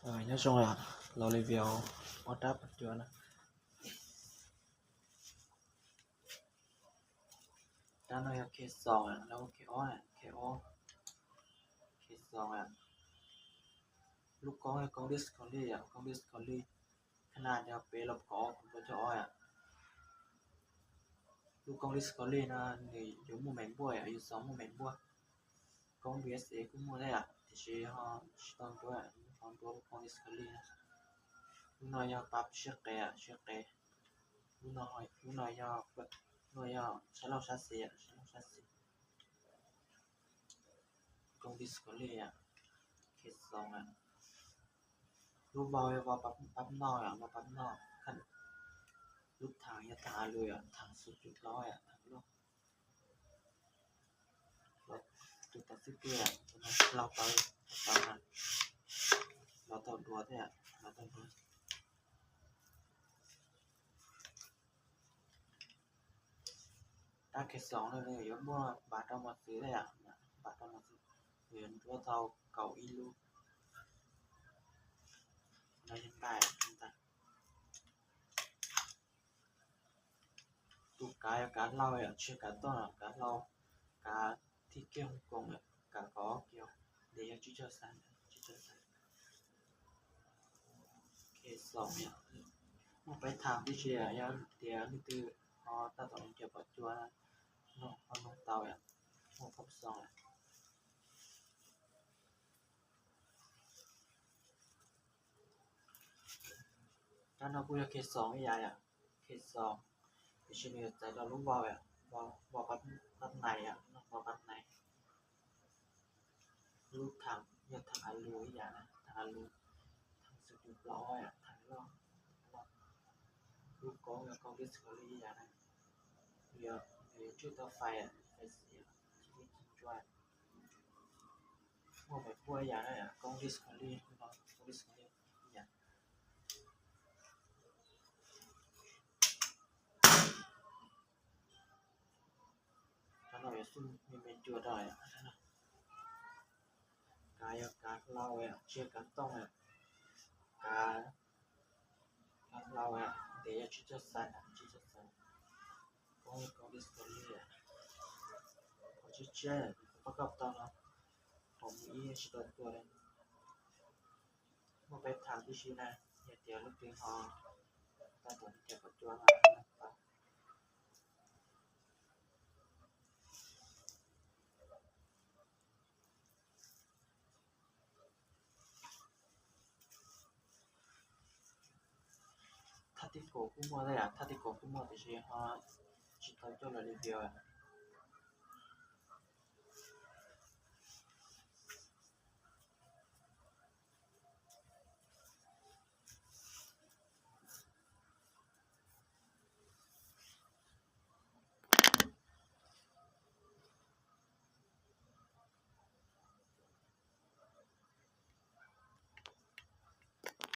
Rồi, nói chung là lò review order bật chùa nè. Đó là cái song à, nó cái ó à, cái ó. Cái song à. Lúc có cái con Discovery à, con Discovery. Cái này thì học về lọc có, con có cho ó à. Lúc con Discovery nó thì dùng một mảnh bùa à, dùng song một mảnh bùa. ກ້ອງ ບີເອສເອ ກໍໝົດແລ້ວ ທີ່ຊິເຮົາຊິຕ້ອງຕົວະ ຕ້ອງຕົວະກ້ອງ ດິສຄັບເວີຣີ ນະ. ລູກນ້ອຍຢ່າປັບເຊືອກແກ ເຊືອກແກ ລູກນ້ອຍ ລູກນ້ອຍຢ່າ ລູກນ້ອຍຢ່າໃຊ້ເຫຼົ້າຊາເຊ ໃຊ້ເຫຼົ້າຊາເຊ ກ້ອງ ດິສຄັບເວີຣີ ເຄສອງ ລູກເບົາ ເບົາປັບ ປັບນອກ ເບົາປັບນອກ ຄັນ ລູກຖັງ ຢ່າຖັງອາລຸຍ ຖັງສູນຈຸດຮ້ອຍ ຖັງໂລກ. ລາວ ຈຸດຕັດສິບເອັດ ລາວໄປ ລາວມາ ລາວຕໍ່ຕົວແທ້ ລາວຕໍ່ຕົວ ຕາເຂດສອງເລີຍ ຍົກບໍ່ບາດເອົາມາຊື້ໄດ້ອະ ບາດເອົາມາຊື້ ເຫັນຕົວເທົ່າເກົ່າອີລູ ລາວຍັງໄດ້ ຍັງໄດ້. ຕູກາຍກາເລົ່າ ເຊກາຕ້ອງກາເລົ່າ ກາທີ່ກ່ຽວກົງ ກາກໍກ່ຽວ ເດຍຈິເຈົ້າສັນ ຈິເຈົ້າສັນ ເຄສອງ ເນາະ ມາໄປຖາມທີ່ເຊຍ ຍາມເດຍນີ້ຄື ເຮົາຕາຕອນກ່ຽວກັບຈົວ ເນາະ ເຮົານ້ອງເຕົາ ເນາະ ຄົບສອງ ທ່ານເອົາຜູ້ເຄສອງອີ່ຫຍັງ ເຄສອງ ເປັນຊື່ໃນໃຈລາວ ເວົ້າ ເວົ້າ ເວົ້າກັບ ກັບນາຍ ເວົ້າກັບນາຍ ລູກທາງ ເລື່ອງທາງອາລູອີ່ຫຍັງນະ ທາງອາລູ ທາງສະຕູລາວ ທາງລອງ ລູກກອງ ກອງດິສຄັບເວີຣີອີ່ຫຍັງນະ ເລື່ອງ ເລື່ອງຈຸດຕໍ່ໄຟ ໄຟເສຍ ຊີວິດຈິງຈວຍ ພວກແບບພວກຢ່າງນັ້ນ ກ້ອງດິສຄັບເວີຣີ ກ້ອງດິສຄັບເວີຣີຢ່າງ ຖ້າເຮົາຢາກຊຸ່ມມີເມນຈົວໄດ້ ກາຍກາເລົ່າ ເຊກາຕ້ອງ ກາ ກາເລົ່າ ເດຍຈິເຈົ້າສັນ ຈິເຈົ້າສັນ Con, con Discovery. Có chiếc chết, có gấp tao nó. Không nghĩ chỉ tao tua đây. Một bé thằng đi xin này, nhà tiệc lúc tiếng ho. Tao tuần tiệc có chua mà. Tao. ທາດຕິໂກກຸໝໍໄດ້ອະ ທາດຕິໂກກຸໝໍທີ່ຊິເຮົາຊິເອົາຈົນລະລີວິວອະ